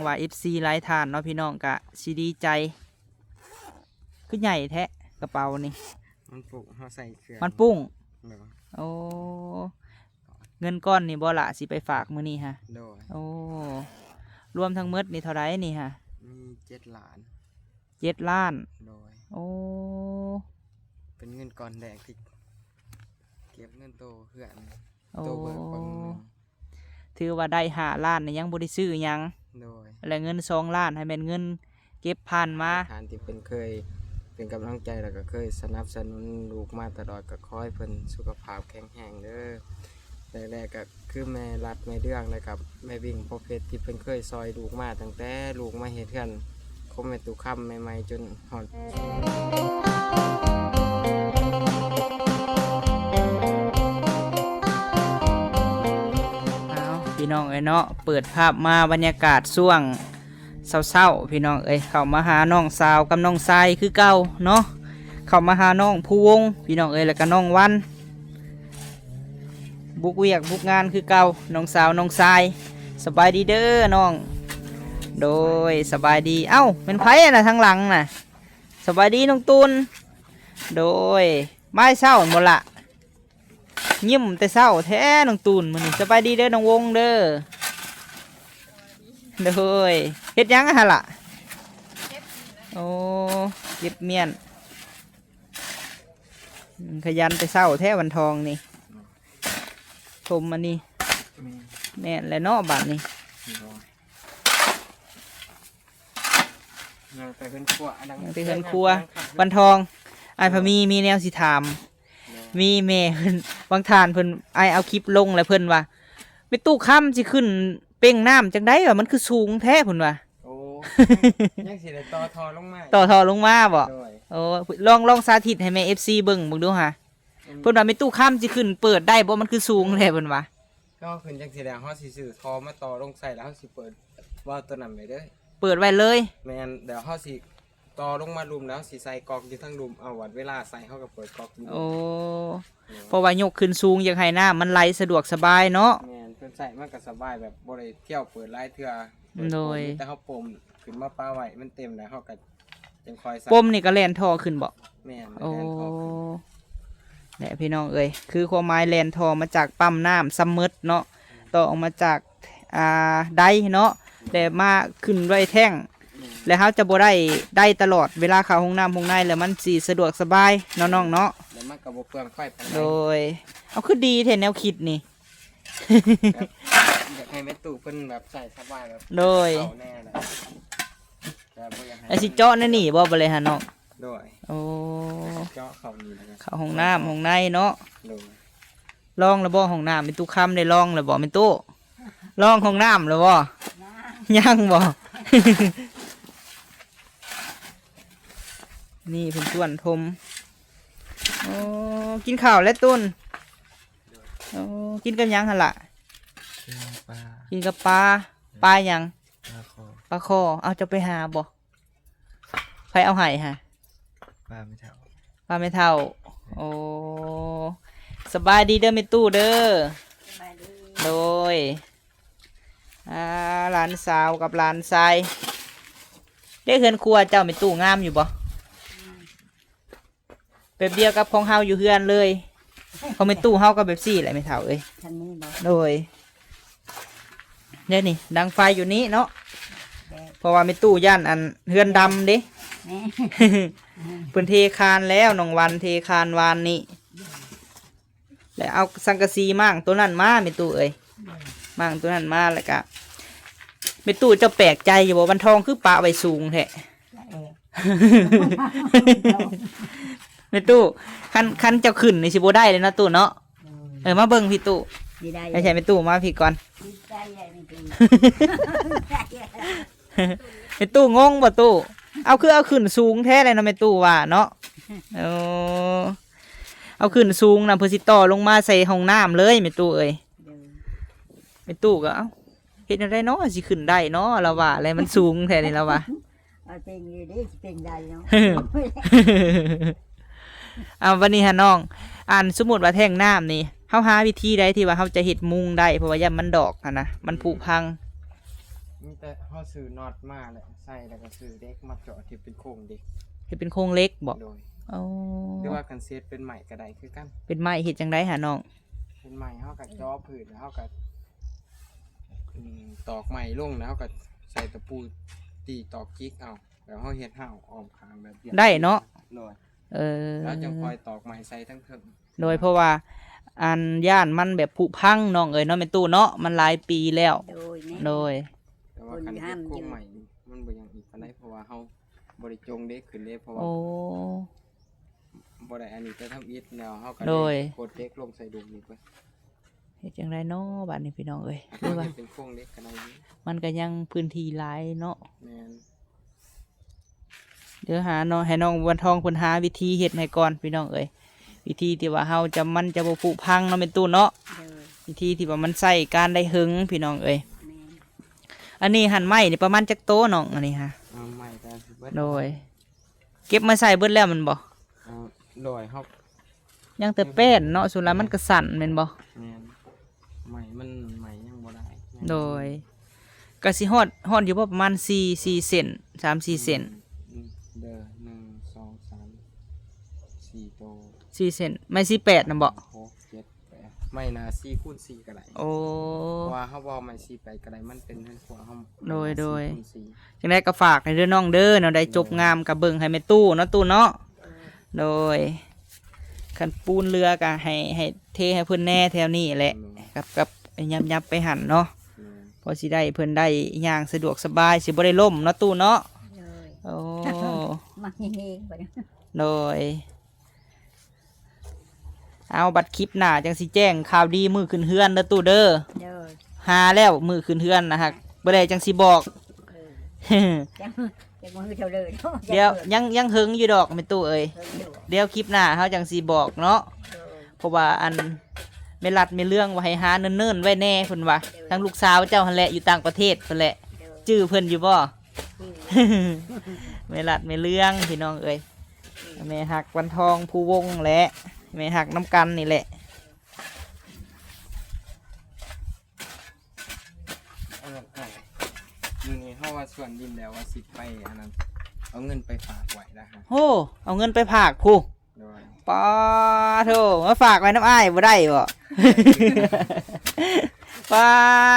ວ່າເອັຟຊີຫຼາຍທ່ານເນາະພີ່ນ້ອງກະຊິດີໃຈ. ຄືໃຫຍ່ແທ້ກະເປົານີ້? ມັນປຸ້ງ ເຮົາໃສ່ເຄື່ອງ ມັນປຸ້ງ. ໂດຍ. ໂອ້ ເງິນກ້ອນນີ້ບໍ່ລະ ຊິໄປຝາກມື້ນີ້ຫະ? ໂດຍ. ໂອ້ ລວມທັງໝົດນີ້ເທົ່າໃດນີ້ຫະ? ມີເຈັດລ້ານ. ເຈັດລ້ານ. ໂດຍ. ໂອ້ ເປັນເງິນກ້ອນແລກທີ່ເກັບເງິນໂຕເຮືອນ ໂອ້ ໂຕເບີກເບິ່ງໜຶ່ງ ຖືວ່າໄດ້ຫ້າລ້ານນີ້ຍັງບໍ່ໄດ້ຊື້ຫຍັງ. ໂດຍ. ແລະເງິນສອງລ້ານໃຫ້ແມ່ນເງິນເກັບຜ່ານມາ ທ່ານທີ່ເພິ່ນເຄີຍເປັນກຳລັງໃຈ ແລ້ວກໍເຄີຍສະໜັບສະໜູນລູກມາຕະຫຼອດ ກໍຂໍໃຫ້ເພິ່ນສຸຂະພາບແຂງແຮງເດີ. ແລະ ແລະກໍຄືແມ່ລັດ ແມ່ເດືອງ ແລະກໍແມ່ວິງ ພໍ່ເພັດ ທີ່ເພິ່ນເຄີຍຊ່ອຍລູກມາຕັ້ງແຕ່ລູກມາເຮັດເຮືອນຂອງແມ່ຕູ້ຄຳໃໝ່ໆ ຈົນຮອດ ອ້າວ ພີ່ນ້ອງເອີຍເນາະ ເປີດພາບມາບັນຍາກາດຊ່ວງເຊົ້າໆ ພີ່ນ້ອງເອີຍ ເຂົ້າມາຫານ້ອງສາວກັບນ້ອງຊາຍຄືເກົ່າເນາະ ເຂົ້າມາຫານ້ອງພູວົງ ພີ່ນ້ອງເອີຍ ແລ້ວກໍນ້ອງວັນ ບຸກວຽກບຸກງານຄືເກົ່າ ນ້ອງສາວນ້ອງຊາຍ. ສະບາຍດີເດີນ້ອງ. ໂດຍ ສະບາຍດີ. ເອົ້າ ແມ່ນໃຜນະທາງຫຼັງນະ? ສະບາຍດີນ້ອງຕູນ. ໂດຍ ມາແຕ່ເຊົ້າພຸ້ນບໍ່ລະ? ຍິ້ມແຕ່ເຊົ້າແທ້ນ້ອງຕູນມື້ນີ້. ສະບາຍດີເດີນ້ອງວົງເດີ. ໂດຍ ເຮັດຫຍັງຫັ້ນລະ? ໂອ້ ເກັບມ້ຽນ. ອືມ ຂະຫຍັນແຕ່ເຊົ້າແທ້ວັນທອງນີ້. ຖົມອັນນີ້. ແມ່ນ ແມ່ນແຫຼະເນາະບາດນີ້. ໂດຍ. ຍັງແຕ່ເຮືອນຄົວ ຍັງແຕ່ເຮືອນຄົວ. ວັນທອງ ອ້າຍພາມີ ມີແນວຊິຖາມ. ໂດຍ. ມີແມ່ເພິ່ນ ບາງທ່ານເພິ່ນ ອ້າຍເອົາຄລິບລົງແລ້ວເພິ່ນວ່າ ແມ່ຕູ້ຄຳຊິຂຶ້ນເປັ່ງນ້ຳຈັ່ງໃດວະ ມັນຄືສູງແທ້ ເພິ່ນວ່າ. ໂອ້ ຍັງຊິໄດ້ຕໍ່ທໍ່ລົງມາ ຕໍ່ທໍ່ລົງມາບໍ? ໂດຍ. ໂອ້ ລອງ ລອງສາທິດໃຫ້ແມ່ເອັຟຊີເບິ່ງເບິ່ງດູຫາ. ອືມ ເພິ່ນວ່າແມ່ຕູ້ຄຳຊິຂຶ້ນເປີດໄດ້ບໍ່ ມັນຄືສູງແທ້ ເພິ່ນວ່າ. ກໍຂຶ້ນຈັ່ງຊີ້ແຫຼະ ເຮົາຊິຊື້ທໍ່ມາຕໍ່ລົງໃສ່ ແລ້ວເຮົາຊິເປີດວາວຕົວນັ້ນໄວ້ເດີ ເປີດໄວ້ເລີຍ. ແມ່ນ ແລ້ວເຮົາຊິຕໍ່ລົງມາລຸ່ມ ແລ້ວເຮົາຊິໃສ່ກອກຢູ່ທາງລຸ່ມ ເອົາ ວັນເວລາໃສ່ເຮົາກໍເປີດກອກຢູ່. ໂອ້ ເພາະວ່າຍົກຂຶ້ນສູງ ຢາກໃຫ້ນ້ຳມັນໄຫຼສະດວກສະບາຍເນາະ. ແມ່ນ ເພິ່ນໃຊ້ມັນກໍສະບາຍ ແບບບໍ່ໄດ້ທ່ຽວເປີດຫຼາຍເທື່ອ. ໂດຍ. ມີແຕ່ເຮົາປົມຂຶ້ນມາປະໄວ້ ມັນເຕັມແລ້ວເຮົາກໍຈັ່ງຄ່ອຍໃສ່. ປົມນີ້ກໍແລ່ນທໍ່ຂຶ້ນບໍ? ແມ່ນ. ໂອ້ ແລ່ນທໍ່ຂຶ້ນ. ແຫຼະພີ່ນ້ອງເອີຍ ຄືຄວາມໝາຍແລ່ນທໍ່ມາຈາກປ້ຳນ້ຳຊຳເໝິດເນາະ ອືມ ຕໍ່ອອກມາຈາກ ອ່າ ໄດເນາະ ແລ້ວມາຂຶ້ນໄວ້ແທ້ງ. ແມ່ນ. ແລ້ວເຮົາຈະບໍ່ໄດ້ ໄດ້ຕະຫຼອດ ເວລາເຂົ້າຫ້ອງນ້ຳຫ້ອງໃນ ແລ້ວມັນຊິສະດວກສະບາຍເນາະນ້ອງເນາະ. ແລ້ວມັນກໍບໍ່ເປືອງໄຟປານໃດ. ໂດຍ. ເອົາ ຄືດີແທ້ແນວຄິດນີ້. ແບບຢາກໃຫ້ແມ່ຕູ້ເພິ່ນແບບໃຊ້ສະບາຍແບບ ໂດຍ ເຂົ້າແນ່ນະ ແຕ່ບໍ່ຢາກໃຫ້ ແລ້ວຊິເຈາະໃນນີ້ບໍ່ ບາດນີ້ຫານ້ອງ? ໂດຍ. ໂອ້ ເຈາະເຂົ້ານີ້ແລ້ວກໍ ເຂົ້າຫ້ອງນ້ຳຫ້ອງໃນເນາະ. ໂດຍ. ລອງແລ້ວບໍ່ຫ້ອງນ້ຳ? ແມ່ຕູ້ຄຳໄດ້ລອງແລ້ວບໍ່ແມ່ຕູ້? ລອງຫ້ອງນ້ຳແລ້ວບໍ່? ຍັງ. ຍັງບໍ່? ນີ້ເພິ່ນຊວນຖົມ. ໂອ້ ກິນເຂົ້າແລ້ວຕຸນ. ໂອ້ ກິນກັບຫຍັງຫັ້ນລະ? ກິນປາ ກິນກັບປາ. ປາຫຍັງ? ປາຄໍ ປາຄໍ. ເອົາ ເຈົ້າໄປຫາບໍ່? ໃຜເອົາໃຫ້ຫະ? ປາແມ່ເຖົ້າ ປາແມ່ເຖົ້າ. ໂອ້ ສະບາຍດີເດີແມ່ຕູ້ເດີ. ສະບາຍດີ. ໂດຍ. ອ່າ ຫຼານສາວກັບຫຼານຊາຍ. ເດ້ ເຮືອນຄົວເຈົ້າແມ່ຕູ້ງາມຢູ່ບໍ່? ແບບດຽວກັບຂອງເຮົາຢູ່ເຮືອນເລີຍ. ຂອງແມ່ຕູ້ເຮົາກໍແບບຊີ້ແຫຼະແມ່ເຖົ້າເອີຍ. ຄັນນີ້ບໍ່? ໂດຍ. ເດ້ນີ້ ດັງໄຟຢູ່ນີ້ເນາະ. ແມ່ນ. ເພາະວ່າແມ່ຕູ້ຢ້ານອັນເຮືອນດຳເດ້. ແມ່ນ. ເພິ່ນເທຄານແລ້ວ ນ້ອງວັນເທຄານວານນີ້. ແລ້ວເອົາສັງກະສີມ້າງໂຕນັ້ນມາແມ່ຕູ້ເອີຍ. ແມ່ນ. ມ້າງໂຕນັ້ນມາ ແລ້ວກະ ແມ່ຕູ້ເຈົ້າແປກໃຈຢູ່ບໍ່ ວັນທອງຄືປະໄວ້ສູງແທ້? ເອີ ແມ່ຕູ້ ຄັນ ຄັນເຈົ້າຂຶ້ນນີ້ຊິບໍ່ໄດ້ເລີຍເນາະຕູ້ເນາະ. ເອີ ເອີ ມາເບິ່ງພີ່ຕູ້. ນີ້ໄດ້ ໃຫ້ແມ່ຕູ້ມາພີ່ກ່ອນ. ດີໃຈໃຫຍ່ແມ່ຕູ້ ແມ່ຕູ້ງົງບໍ່ຕູ້? ເອົາ ຄືເອົາຂຶ້ນສູງແທ້ເລີຍເນາະແມ່ຕູ້ວ່າເນາະ. ໂອ້ ເອົາຂຶ້ນສູງນະ ເພື່ອຊິຕໍ່ລົງມາໃສ່ຫ້ອງນ້ຳເລີຍແມ່ຕູ້ເອີຍ. ໂດຍ. ແມ່ຕູ້ກໍ ເອົ້າ ເຮັດແນວໃດເນາະ ຊິຂຶ້ນໄດ້ເນາະ ລາວວ່າ ແລ້ວມັນສູງແທ້ນີ້ລາວວ່າ. ເອົາເປັນຢູ່ເດ້ ຊິເປັນໄດ້ເນາະ. ເອົາ ບັດນີ້ຫານ້ອງ ອັນ ສົມມຸດວ່າແທ້ງນ້ຳນີ້ ເຮົາຫາວິທີໃດທີ່ວ່າເຮົາຈະເຮັດມຸງໄດ້ ເພາະວ່າຢ້ານມັນດອກຫັ້ນນະ ມັນຜຸພັງ. ມີແຕ່ເຮົາຊື້ນັອດມາແຫຼະ ໃສ່ ແລ້ວກໍຊື້ເຫຼັກມາຈອດ ເຮັດເປັນໂຄງເຫຼັກ ເຮັດເປັນໂຄງເຫຼັກບໍ? ໂດຍ. ອໍ ຫຼືວ່າຄັນຊິເຮັດເປັນໄມ້ກໍໄດ້ຄືກັນ. ເປັນໄມ້ເຮັດຈັ່ງໃດຫານ້ອງ? ເປັນໄມ້ເຮົາກໍເຈາະພື້ນ ແລ້ວເຮົາກໍ ອືມ ຕອກໄມ້ລົງ ແລ້ວເຮົາກໍໃສ່ຕະປູຕີຕອກຈິກເອົາ ແລ້ວເຮົາເຮັດຮາວອ້ອມຂ້າງແບບ ໄດ້ເນາະ? ໂດຍ. ເອີ ແລ້ວຈັ່ງຄ່ອຍຕອກໄມ້ໃສ່ທາງເທິງ. ໂດຍ ເພາະວ່າ ອັນ ຢ້ານມັນແບບຜຸພັງນ້ອງເອີຍເນາະ ແມ່ຕູ້ເນາະ ມັນຫຼາຍປີແລ້ວ. ໂດຍ ແມ່ນ. ໂດຍ. ແຕ່ວ່າຄັນເຮັດໂຄງໃໝ່ນີ້ ມັນບໍ່ຫຍັງອີກປານໃດ ເພາະວ່າເຮົາບໍ່ໄດ້ຈົງເຫຼັກຂຶ້ນເດ້ ເພາະວ່າ ໂອ້ ບໍ່ໄດ້ອັນນີ້ແຕ່ທຳອິດແລ້ວ ເຮົາກໍ ໂດຍ ໄດ້ກົດເຫຼັກລົງໃສ່ດຸມນີ້ເພິ່ນ. ເຮັດຈັ່ງໃດເນາະບາດນີ້ພີ່ນ້ອງເອີຍ ຫຼືວ່າເຮັດເປັນໂຄງເຫຼັກກໍໄດ້ຢູ່ ມັນກໍຍັງພື້ນທີ່ຫຼາຍເນາະ. ແມ່ນ. ດຽວຫາເນາະ ໃຫ້ນ້ອງວັນທອງເພິ່ນຫາວິທີເຮັດໃຫ້ກ່ອນພີ່ນ້ອງເອີຍ ວິທີທີ່ວ່າເຮົາຈະ ມັນຈະບໍ່ຜຸພັງເນາະແມ່ຕູ້ເນາະ. ໂດຍ. ວິທີທີ່ວ່າມັນໃຊ້ການໄດ້ເຫິງພີ່ນ້ອງເອີຍ. ແມ່ນ. ອັນນີ້ຫັ້ນໄມ້ນີ້ປະມານຈັກໂຕນ້ອງ ອັນນີ້ຫາ? ເອົາໄມ້ກໍຊິເບິດ. ໂດຍ. ເກັບມາໃສ່ເບິດແລ້ວແມ່ນບໍ່? ເອົາ ໂດຍ ເຮົາ ຍັງແຕ່ແປ້ນເນາະ ສ່ວນຫຼາຍມັນກໍສັ້ນແມ່ນບໍ່? ແມ່ນ. ໄມ້ມັນ ໄມ້ຍັງບໍ່ໄດ້. ໂດຍ. ກະຊິຮອດ ຮອດຢູ່ບໍ່ ປະມານສີ່ ສີ່ເຊັນ ສາມສີ່ເຊັນ. ອືມ ເດີ ໜຶ່ງ ສອງ ສາມ ສີ່ໂຕ ສີ່ເຊັນ ໄມ້ສີ່ແປດນຳບໍ່? ຫົກ ເຈັດ ແປດ ໄມ້ໜ້າສີ່ຄູນສີ່ກໍໄດ້. ໂອ້ ເພາະວ່າເຮົາບໍ່ເອົາໄມ້ສີ່ແປດກໍໄດ້ ມັນເປັນເຮືອນຄົວເຮົາ. ໂດຍ ໂດຍ. ຈັ່ງໃດກໍຝາກໃຫ້ເດີນ້ອງເດີເນາະ ໄດ້ຈົບງາມກໍເບິ່ງໃຫ້ແມ່ຕູ້ເນາະ ຕູ້ເນາະ. ໂດຍ. ຄັນປູນເຫຼືອກໍໃຫ້ ໃຫ້ເທໃຫ້ເພິ່ນແດ່ແຖວນີ້ແຫຼະ ແມ່ນ ກັບ ກັບຫຍັບໆໄປຫັ້ນເນາະ. ແມ່ນ. ພໍຊິໄດ້ ເພິ່ນໄດ້ຍ່າງສະດວກສະບາຍ ຊິບໍ່ໄດ້ລົ້ມເນາະ ຕູ້ເນາະ. ໂດຍ. ໂອ້ ມັກແຮງໆ. ໂດຍ. ເອົາ ບັດຄລິບໜ້າຈັ່ງຊິແຈ້ງຂ່າວດີມື້ຂຶ້ນເຮືອນເດີຕູ້ເດີ. ໂດຍ. ຫາແລ້ວມື້ຂຶ້ນເຮືອນນະ ຫາກບໍ່ໄດ້ຈັ່ງຊິບອກ. ເອີ ຈັ່ງ ຈັ່ງມື້ເທົ່າເລີຍເນາະ. ດຽວ ຍັງ ຍັງເຫິງຢູ່ດອກແມ່ຕູ້ເອີຍ. ເຫິງຢູ່. ດຽວຄລິບໜ້າເຮົາຈັ່ງຊິບອກເນາະ. ໂດຍ. ເພາະວ່າອັນແມ່ລັດແມ່ເລື່ອງວ່າໃຫ້ຫາເນີນໆໄວ້ແດ່ເພິ່ນວ່າ. ໂດຍ. ທາງລູກສາວເຈົ້າຫັ້ນແຫຼະ ຢູ່ຕ່າງປະເທດເພິ່ນແຫຼະ. ໂດຍ. ຈື່ເພິ່ນຢູ່ບໍ່? ແມ່ລັດແມ່ເລື່ອງພີ່ນ້ອງເອີຍ ແມ່ຮັກວັນທອງພູວົງແຫຼະ ແມ່ຮັກນຳກັນນີ້ແຫຼະ. ອັນນັ້ນອ້າຍ ມື້ນີ້ເຮົາວ່າສວນດິນແລ້ວ ວ່າຊິໄປອັນນັ້ນ ເອົາເງິນໄປຝາກໄວ້ລະ. ໂຫ ເອົາເງິນໄປຝາກພຸ້ນ. ໂດຍ. ປາໂທ ມາຝາກໄວ້ນຳອ້າຍບໍ່ໄດ້ບໍ່? ປາ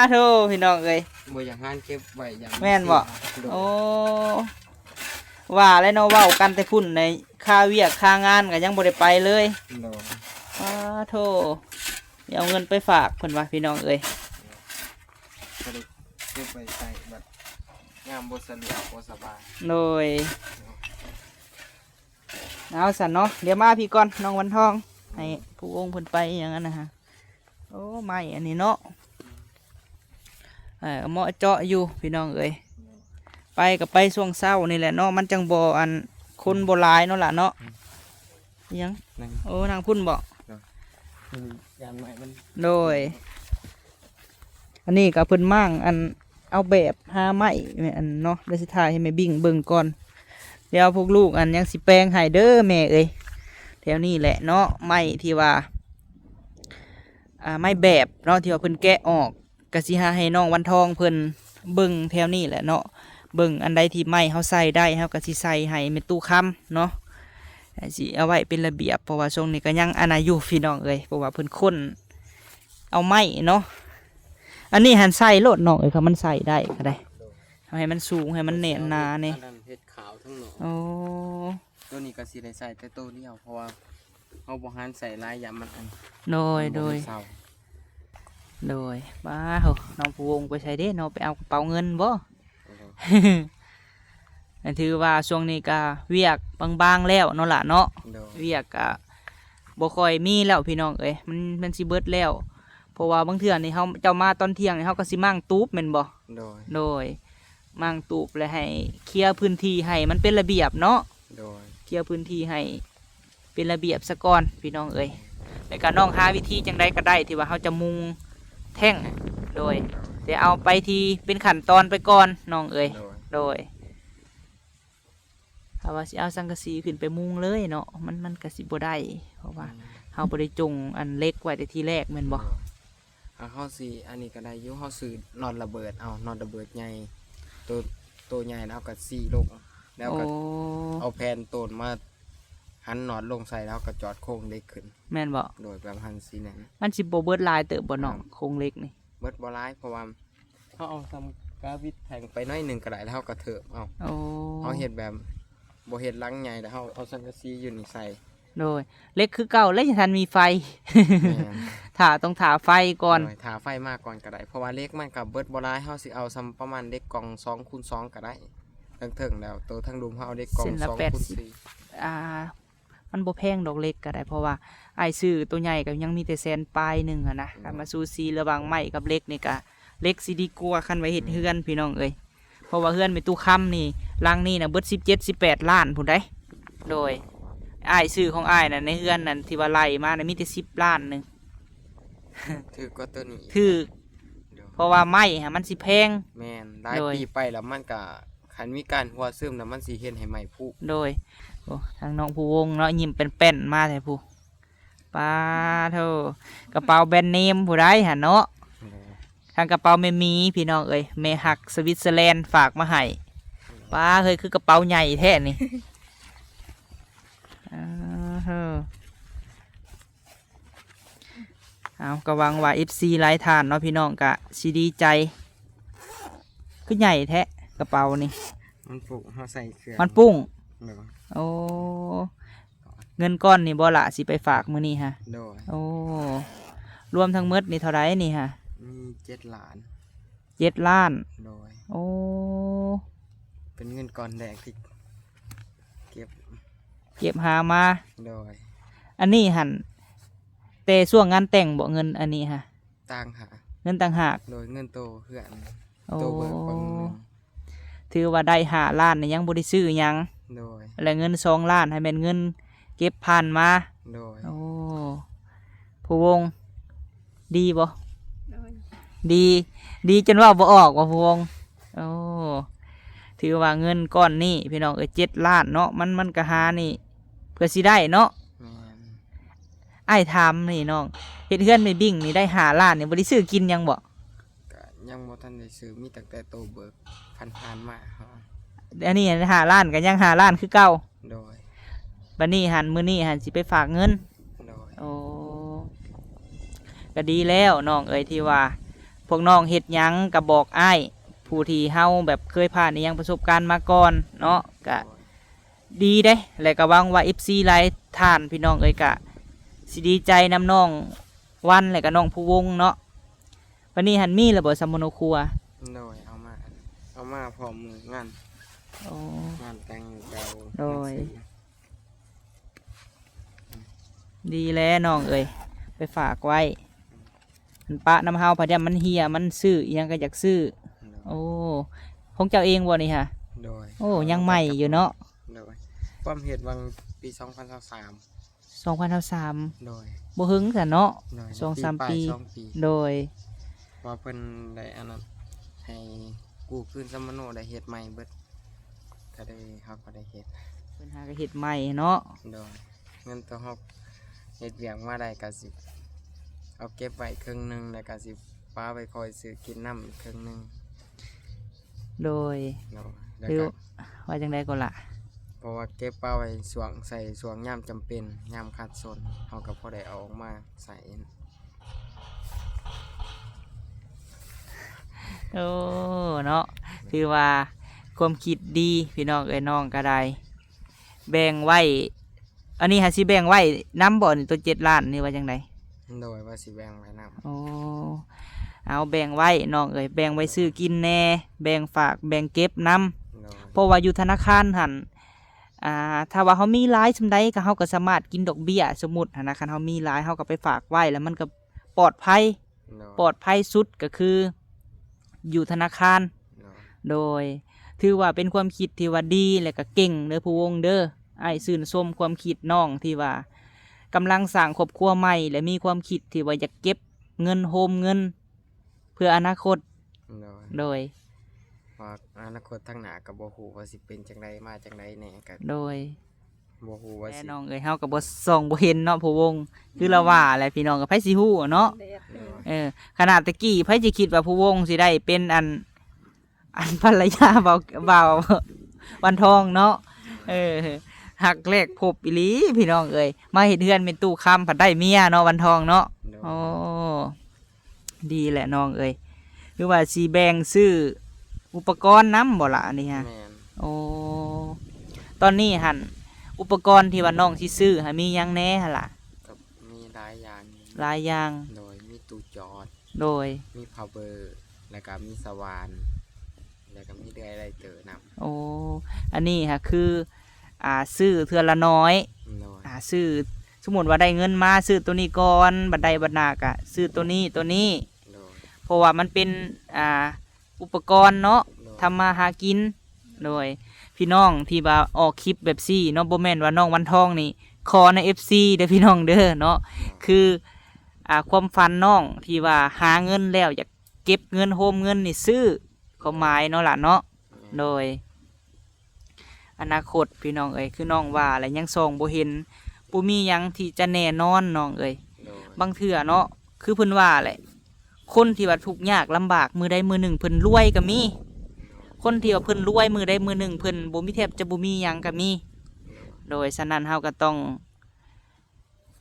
ໂທ ພີ່ນ້ອງເອີຍ ບໍ່ຢາກຫານເກັບໄວ້ ຢາກ ແມ່ນບໍ່? ໂດຍ. ໂອ້ ວ່າແລ້ວເນາະ ເວົ້າກັນແຕ່ພຸ້ນໃນ ຄາວຽກຄາງານກໍຍັງບໍ່ໄດ້ໄປເລີຍ. ໂດຍ. ປາໂທ ຊິເອົາເງິນໄປຝາກເພິ່ນວ່າ ພີ່ນ້ອງເອີຍ ບໍ່ໄດ້ເກັບໄວ້ໃຊ້ ບັດຍາມບໍ່ສະດວກບໍ່ສະບາຍ. ໂດຍ. ເອົາຊັ້ນເນາະ ດຽວມາພີ້ກ່ອນ ນ້ອງວັນທອງ ໃຫ້ຜູ້ວົງເພິ່ນໄປຫຍັງຫັ້ນນະຮະ. ໂອ້ ໄມ້ອັນນີ້ເນາະ ເອີ ເໝາະເຈາະຢູ່ພີ່ນ້ອງເອີຍ ໄປກໍໄປຊ່ວງເຊົ້ານີ້ແຫຼະເນາະ ມັນຈັ່ງບໍ່ ອັນ ຄົນບໍ່ຫຼາຍເນາະຫຼະເນາະ. ອືມ ອີຫຍັງ? ໂອ້ ນັ່ງພຸ້ນບໍ? ໂດຍ ຢ້ານໄມ້ມັນ. ໂດຍ. ອັນນີ້ກໍເພິ່ນມ້າງ ອັນ ເອົາແບບຫາໄມ້ ແມ່ ອັນເນາະ ດຽວຊິຖ່າຍໃຫ້ແມ່ບິ້ງເບິ່ງກ່ອນ ດຽວພວກລູກ ອັນ ຍັງຊິແປງໃຫ້ເດີແມ່ເອີຍ. ແຖວນີ້ແຫຼະເນາະ ໄມ້ທີ່ວ່າ ອ່າ ໄມ້ແບບເນາະ ທີ່ວ່າເພິ່ນແກະອອກ ກະຊິຫາໃຫ້ນ້ອງວັນທອງເພິ່ນເບິ່ງແຖວນີ້ແຫຼະເນາະ ເບິ່ງອັນໃດທີ່ໄມ້ເຮົາໃສ່ໄດ້ ເຮົາກະຊິໃສ່ໃຫ້ແມ່ຕູ້ຄຳເນາະ ຊິເອົາໄວ້ເປັນລະບຽບ ເພາະວ່າຊ່ວງນີ້ກະຍັງອັນນັ້ນຢູ່ພີ່ນ້ອງເອີຍ ເພາະວ່າເພິ່ນຄົ້ນເອົາໄມ້ເນາະ. ອັນນີ້ຫັ້ນໃສ່ໂລດນ້ອງເອີຍ ຄັນມັນໃສ່ໄດ້ກະໄດ້ ເອົາໃຫ້ມັນສູງ ໃຫ້ມັນແໜ້ນໜາແດ່. ອັນນັ້ນເຮັດຂາວທັງນອກ. ໂອ້ ໂຕນີ້ກະຊິໄດ້ໃສ່ແຕ່ໂຕດຽວ ເພາະວ່າ ເຮົາບໍ່ຫັນໃສ່ຫຼາຍ ຢ້ານມັນອັນ ໂດຍ ມັນບໍ່ ໂດຍ ໄດ້ເຊົາ. ໂດຍ. ປາໂທ ນ້ອງພູວົງໄປໃສເດ້ເນາະ ໄປເອົາກະເປົາເງິນບໍ? ໂອ້ໂຫ ອັນຖືວ່າຊ່ວງນີ້ກະວຽກບາງໆແລ້ວເນາະຫຼະເນາະ. ໂດຍ. ວຽກກະບໍ່ຄ່ອຍມີແລ້ວພີ່ນ້ອງເອີຍ ມັນ ມັນຊິເບິດແລ້ວ ເພາະວ່າບາງເທື່ອນີ້ເຮົາ ເຈົ້າມາຕອນທ່ຽງນີ້ ເຮົາກະຊິມ້າງຕູບແມ່ນບໍ່? ໂດຍ ໂດຍ ມ້າງຕູບ ແລະ ໃຫ້ເຄຍພື້ນທີ່ໃຫ້ມັນເປັນລະບຽບເນາະ. ໂດຍ. ເຄຍພື້ນທີ່ໃຫ້ເປັນລະບຽບສາກ່ອນພີ່ນ້ອງເອີຍ ແລ້ວກະນ້ອງຫາວິທີຈັ່ງໃດກະໄດ້ທີ່ວ່າເຮົາຈະມຸງແທ່ງ. ໂດຍ. ແຕ່ເອົາໄປທີ່ເປັນຂັ້ນຕອນໄປກ່ອນນ້ອງເອີຍ. ໂດຍ ໂດຍ. ຖ້າວ່າຊິເອົາສັງກະສີຂຶ້ນໄປມຸງເລີຍເນາະ ມັນ ມັນກະຊິບໍ່ໄດ້ ເພາະວ່າ ອືມ ເຮົາບໍ່ໄດ້ຈົງອັນເຫຼັກໄວ້ແຕ່ທີແລກແມ່ນບໍ່? ໂດຍ. ອ່າ ເຮົາຊິອັນນີ້ກໍໄດ້ຢູ່ ເຮົາຊື້ນັອດລະເບີດເອົາ ນັອດລະເບີດໃຫຍ່ ໂຕ ໂຕໃຫຍ່ແລ້ວກໍຊີ້ລົງ ແລ້ວກໍ ໂອ້ ເອົາແຜ່ນໂຕນມາຫັນນອດລົງໃສ່ ແລ້ວກໍຈອດໂຄງເຫຼັກຂຶ້ນ. ແມ່ນບໍ່? ໂດຍ ປະມານຊີ້ນັ້ນ. ມັນຊິບໍ່ເບິດຫຼາຍເຕີບບໍ່ນ້ອງ? ອ່າ ໂຄງເຫຼັກນີ້ ເບິດບໍ່ຫຼາຍ ເພາະວ່າເຮົາເອົາສ່ຳກາວິດແທ່ງໄປໜ້ອຍໜຶ່ງກໍໄດ້ ແລ້ວເຮົາກໍເທີມເອົາ. ໂອ້ ເຮົາເຮັດແບບບໍ່ເຮັດຫຼັງໃຫຍ່ ແລ້ວເຮົາເອົາສັງກະສີຢູ່ນີ້ໃສ່. ໂດຍ ເຫຼັກຄືເກົ່າ ແລະຍັງທັນມີໄຟ. ແມ່ນ ຖ້າ ຕ້ອງຖ້າໄຟກ່ອນ. ໂດຍ ຖ້າໄຟມາກ່ອນກໍໄດ້ ເພາະວ່າເຫຼັກມັນກໍເບິດບໍ່ຫຼາຍ ເຮົາຊິເອົາສ່ຳປະມານເຫຼັກກ່ອງສອງຄູນສອງກໍໄດ້. ເທິງໆ ແລ້ວໂຕທາງລຸ່ມເຮົາເອົາເຫຼັກກ່ອງ ເສັ້ນລະ ສອງ ແປດ ຄູນ ສິບ ສີ່ ອ່າ ມັນບໍ່ແພງດອກເຫຼັກກໍໄດ້ ເພາະວ່າອ້າຍຊື້ໂຕໃຫຍ່ກໍຍັງມີແຕ່ແສນປາຍໜຶ່ງຫັ້ນນະ. ໂດຍ ຄັນວ່າສູສີລະຫວ່າງໄມ້ກັບເຫຼັກນີ້ກະ ເຫຼັກຊິດີກວ່າ ຄັນວ່າເຮັດເຮືອນ ອືມ ພີ່ນ້ອງເອີຍ. ເພາະວ່າເຮືອນແມ່ຕູ້ຄຳນີ້ ຫຼັງນີ້ນະເບິດສິບເຈັດ ສິບແປດລ້ານພຸ້ນໃດ໋. ໂດຍ ອ້າຍຊື້ຂອງອ້າຍນະ ໃນເຮືອນນັ້ນທີ່ວ່າໄລ່ມານະ ມີແຕ່ສິບລ້ານໜຶ່ງ. ຖືກກວ່າໂຕນີ້ອີກ. ຖືກ. ໂດຍ ເພາະວ່າໄມ້ຫະມັນຊິແພງ. ແມ່ນ ຫຼາຍ ໂດຍ ປີໄປແລ້ວມັນກະ ຄັນມີການຮົ່ວຊຶມແລ້ວມັນຊິເຮັດໃຫ້ໄມ້ຜຸ. ໂດຍ ໂອ້ ທາງນ້ອງພູວົງເນາະ ຍິ້ມແປ້ນໆມາແທ້ຜູ້. ປາໂທ້ ກະເປົາແບຣນເນມຜູ້ໃດຫັ້ນເນາະ. ໂດຍ ທາງກະເປົາແມ່ໝີ ພີ່ນ້ອງເອີຍ ແມ່ຮັກສະວິດເຊີແລນຝາກມາໃຫ້. ໂດຍ ປາເຮີ້ຍ ຄືກະເປົາໃຫຍ່ແທ້ນີ້. ເອີ ເອີ ເອົາ ກໍຫວັງວ່າເອັຟຊີຫຼາຍທ່ານເນາະ ພີ່ນ້ອງກະຊິດີໃຈ. ຄືໃຫຍ່ແທ້ກະເປົານີ້? ມັນປຸ້ງ ເຮົາໃສ່ເຄື່ອງ ມັນປຸ້ງ. ໂດຍ ໂອ້ ເງິນກ້ອນນີ້ບໍ່ລະ ຊິໄປຝາກມື້ນີ້ຫະ? ໂດຍ ໂອ້ ລວມທັງໝົດນີ້ເທົ່າໃດນີ້ຫະ? ມີເຈັດລ້ານ. ເຈັດລ້ານ. ໂດຍ ໂອ້ ເປັນເງິນກ້ອນແລກທີ່ເກັບ ເກັບຫາມາ. ໂດຍ ອັນນີ້ຫັ້ນ ແຕ່ຊ່ວງງານແຕ່ງບໍ່ ເງິນອັນນີ້ຫະ? ຕ່າງຫາກ. ເງິນຕ່າງຫາກ. ໂດຍ ເງິນໂຕເຮືອນ. ໂອ້ ໂຕເບີກກ່ອນ. ຖືວ່າໄດ້ຫ້າລ້ານນີ້ຍັງບໍ່ໄດ້ຊື້ຫຍັງ. ໂດຍ ແລະເງິນສອງລ້ານຫັ້ນແມ່ນເງິນເກັບຜ່ານມາ. ໂດຍ ໂອ້ ພູວົງ ດີບໍ່? ໂດຍ ດີ ດີຈົນເວົ້າບໍ່ອອກວ່າພູວົງ. ໂອ້ ຖືວ່າເງິນກ້ອນນີ້ ພີ່ນ້ອງເອີຍ ເຈັດລ້ານເນາະ ມັນ ມັນກະຫານີ້ເພື່ອຊິໄດ້ເນາະ. ແມ່ນ. ອ້າຍຖາມນີ້ນ້ອງ ເຮັດເຮືອນແມ່ບິ້ງນີ້ໄດ້ຫ້າລ້ານນີ້ ບໍ່ໄດ້ຊື້ກິນຫຍັງບໍ່? ກະຍັງບໍ່ທັນໄດ້ຊື້ ມີຕັ້ງແຕ່ໂຕເບີກຜ່ານໆມາ. ອັນນີ້ຫ້າລ້ານ ກະຍັງຫ້າລ້ານຄືເກົ່າ. ໂດຍ ບັດນີ້ຫັ້ນ ມື້ນີ້ຫັ້ນຊິໄປຝາກເງິນ. ໂດຍ ໂອ້ ກະດີແລ້ວນ້ອງເອີຍ ທີ່ວ່າພວກນ້ອງເຮັດຫຍັງກະບອກອ້າຍ ຜູ້ທີ່ເຮົາແບບເຄີຍຜ່ານອີ່ຫຍັງປະສົບການມາກ່ອນເນາະ ກະ ໂດຍ ດີເດ້ ແລະກະຫວັງວ່າເອັຟຊີຫຼາຍທ່ານ ພີ່ນ້ອງເອີຍ ກະຊິດີໃຈນຳນ້ອງວັນ ແລະກະນ້ອງພູວົງເນາະ. ບັດນີ້ຫັ້ນມີແລ້ວບໍ່ສຳມະໂນຄົວ? ໂດຍ ເອົາມາ ເອົາມາພ້ອມມື້ງານ. ໂອ້ ງານແຕ່ງເຈົ້າ. ໂດຍ ງານສີ. ດີແລ້ວນ້ອງເອີຍ ໄປຝາກໄວ້. ມັນປະນຳເຮົາ ພະຍາມັນເຫ່ຍ ມັນຊື້ອີ່ຫຍັງກໍຢາກຊື້. ໂດຍ ໂອ້ ຂອງເຈົ້າເອງບໍ່ນີ້ຫະ? ໂດຍ ໂອ້ ຍັງໃໝ່ຢູ່ເນາະ. ໂດຍ ປ້ອມເຮັດຫວ່າງປີສອງພັນຊາວສາມ. ສອງພັນຊາວສາມ. ໂດຍ ບໍ່ເຫິງຊັ້ນເນາະ. ໂດຍ ສອງສາມປີ ປີປາຍ ສອງປີ. ໂດຍ ວ່າເພິ່ນໄດ້ອັນນັ້ນ ໃຫ້ກູ້ຄືນສຳມະໂນ ໄດ້ເຮັດໃໝ່ເບິດ ກໍເລີຍ ເຮົາກໍໄດ້ເຮັດ. ເພິ່ນຫາກໍເຮັດໃໝ່ເນາະ. ໂດຍ ເງິນໂຕເຮົາເຮັດວຽກມາໄດ້ກໍຊິເອົາເກັບໄວ້ເຄິ່ງໜຶ່ງ ແລ້ວກໍຊິປະໄວ້ຄ່ອຍຊື້ກິນນຳອີກເຄິ່ງໜຶ່ງ. ໂດຍ ໂດຍ ແລ້ວກໍ ວ່າຈັ່ງໃດກໍລະ? ເພາະວ່າເກັບປະໄວ້ຊ່ວງ ໃສ່ຊ່ວງຍາມຈຳເປັນ ຍາມຂາດສົນ ເຮົາກໍພໍໄດ້ເອົາອອກມາໃຊ້. ໂອ້ ເນາະ ຖືວ່າຄວາມຄິດດີ ພີ່ນ້ອງເອີຍ ນ້ອງກໍໄດ້ແບ່ງໄວ້. ອັນນີ້ຫາຊິແບ່ງໄວ້ນຳບໍ່ນີ້ ໂຕເຈັດລ້ານນີ້ວ່າຈັ່ງໃດ? ໂດຍ ວ່າຊິແບ່ງໄວ້ນຳ. ໂອ້ ເອົາແບ່ງໄວ້ນ້ອງເອີຍ ແບ່ງໄວ້ຊື້ກິນແດ່ ແບ່ງຝາກແບ່ງເກັບນຳ. ໂດຍ ເພາະວ່າຢູ່ທະນາຄານຫັ້ນ ອ່າ ຖ້າວ່າເຮົາມີຫຼາຍສ່ຳໃດ ກໍ ເຮົາກໍສາມາດກິນດອກເບ້ຍ ສົມມຸດຫັ້ນນະ ຄັນເຮົາມີຫຼາຍ ເຮົາກໍໄປຝາກໄວ້ ແລ້ວມັນກໍປອດໄພ. ໂດຍ ປອດໄພສຸດກໍຄືຢູ່ທະນາຄານ. ໂດຍ ໂດຍ ຖືວ່າເປັນຄວາມຄິດທີ່ວ່າດີ ແລະກະເກັ່ງເດີ ພູວົງເດີ. ອ້າຍຊື່ນຊົມຄວາມຄິດນ້ອງທີ່ວ່າກຳລັງສ້າງຄອບຄົວໃໝ່ ແລະມີຄວາມຄິດທີ່ວ່າຢາກເກັບເງິນ ໂຮມເງິນເພື່ອອະນາຄົດ. ໂດຍ ໂດຍ ວ່າອະນາຄົດທາງໜ້າກໍບໍ່ຮູ້ວ່າຊິເປັນຈັ່ງໃດ ມາຈັ່ງໃດແດ່ ກໍ ໂດຍ ບໍ່ຮູ້ວ່າ ແນ່ ຊິ ນ້ອງເອີຍ ເຮົາກໍບໍ່ ສ່ອງບໍ່ເຫັນເນາະ ພູວົງ ຄືລາວວ່າແຫຼະ ພີ່ນ້ອງ ໃຜຊິຮູ້ເນາະ. ໂດຍ ເອີ ຂະໜາດແຕ່ກີ້ ໃຜຊິຄິດວ່າພູວົງຊິໄດ້ເປັນອັນ ອັນພັນລະຍາບ່າວ ບ່າວວັນທອງເນາະ. ເອີ ຮັກແລກພົບອີ່ຫຼີພີ່ນ້ອງເອີຍ ມາເຮັດເຮືອນແມ່ຕູ້ຄຳພັດໄດ້ເມຍເນາະ ວັນທອງເນາະ. ໂດຍ ໂອ້ ດີແຫຼະນ້ອງເອີຍ ຫຼືວ່າຊິແບ່ງຊື້ອຸປະກອນນຳບໍ່ລະອັນນີ້ຮະ? ແມ່ນ. ໂອ້ ຕອນນີ້ຫັ້ນ ອຸປະກອນທີ່ວ່ານ້ອງຊິຊື້ຫັ້ນມີຫຍັງແດ່ຫັ້ນລະ? ກໍມີຫຼາຍຢ່າງຢູ່. ຫຼາຍຢ່າງ. ໂດຍ ມີຕູ້ຈອດ. ໂດຍ ມີພາວເບີ ແລ້ວກໍມີສະຫວ່ານ ແລ້ວກໍມີເລື່ອຍໄລ່ເຕີນຳ. ໂອ້ ອັນນີ້ຫາຄື ອ່າ ຊື້ເທື່ອລະໜ້ອຍ. ໂດຍ ອ່າ ຊື້ ສົມມຸດວ່າໄດ້ເງິນມາ ຊື້ໂຕນີ້ກ່ອນ ບັດໃດບັດໜ້າກະຊື້ໂຕນີ້ ໂຕນີ້. ໂດຍ ເພາະວ່າມັນເປັນ ອ່າ ອຸປະກອນເນາະ. ໂດຍ ທຳມາຫາກິນ. ໂດຍ ພີ່ນ້ອງທີ່ວ່າອອກຄລິບແບບຊີ້ເນາະ ບໍ່ແມ່ນວ່ານ້ອງວັນທອງນີ້ຂໍນຳເອັຟຊີເດີພີ່ນ້ອງເດີເນາະ. ໂດຍ ຄື ອ່າ ຄວາມຝັນນ້ອງທີ່ວ່າຫາເງິນແລ້ວຢາກເກັບເງິນໂຮມເງິນນີ້ຊື້ ຄວາມໝາຍເນາະຫຼານເນາະ. ແມ່ນ. ໂດຍ ອະນາຄົດພີ່ນ້ອງເອີຍ ຄືນ້ອງວ່າແຫຼະ ຍັງສ່ອງບໍ່ເຫັນ ບໍ່ມີຫຍັງທີ່ຈະແນ່ນອນນ້ອງເອີຍ. ໂດຍ ບາງເທື່ອເນາະ ຄືເພິ່ນວ່າແຫຼະ ຄົນທີ່ວ່າທຸກຍາກລຳບາກ ມື້ໃດມື້ໜຶ່ງເພິ່ນລວຍກໍມີ. ໂດຍ ຄົນທີ່ວ່າເພິ່ນລວຍ ມື້ໃດມື້ໜຶ່ງເພິ່ນບໍ່ມີ ແທບຈະບໍ່ມີຫຍັງກໍມີ. ໂດຍ ໂດຍ ສະນັ້ນເຮົາກໍຕ້ອງ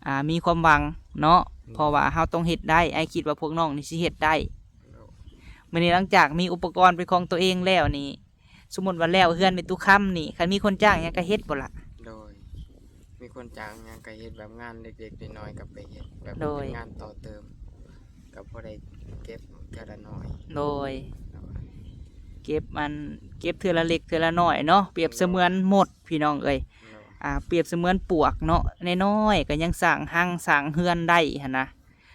ອ່າ ມີຄວາມຫວັງເນາະ. ໂດຍ ເພາະວ່າເຮົາຕ້ອງເຮັດໄດ້ ອ້າຍຄິດວ່າພວກນ້ອງນີ້ຊິເຮັດໄດ້. ໂດຍ ມື້ນີ້ຫຼັງຈາກມີອຸປະກອນເປັນຂອງຕົວເອງແລ້ວນີ້ ສົມມຸດວ່າແລ້ວເຮືອນແມ່ຕູ້ຄຳນີ້ ຄັນມີຄົນຈ້າງຫຍັງກໍເຮັດບໍ່ລະ? ໂດຍ ມີຄົນຈ້າງຫຍັງກໍເຮັດ ແບບງານເລັກໆນ້ອຍໆກໍໄປເຮັດ ແບບ ໂດຍ ເປັນງານຕໍ່ເຕີມ ກໍພໍໄດ້ເກັບເທື່ອລະໜ້ອຍ. ໂດຍ ໂດຍ ເກັບອັນ ເກັບເທື່ອລະເລັກເທື່ອລະນ້ອຍເນາະ ປຽບ ໂດຍ ສະເໝືອນມົດພີ່ນ້ອງເອີຍ. ໂດຍ ອ່າ ປຽບສະເໝືອນປວກເນາະ ນ້ອຍໆກໍຍັງສ້າງຮັງສ້າງເຮືອນໄດ້ຫັ້ນນະ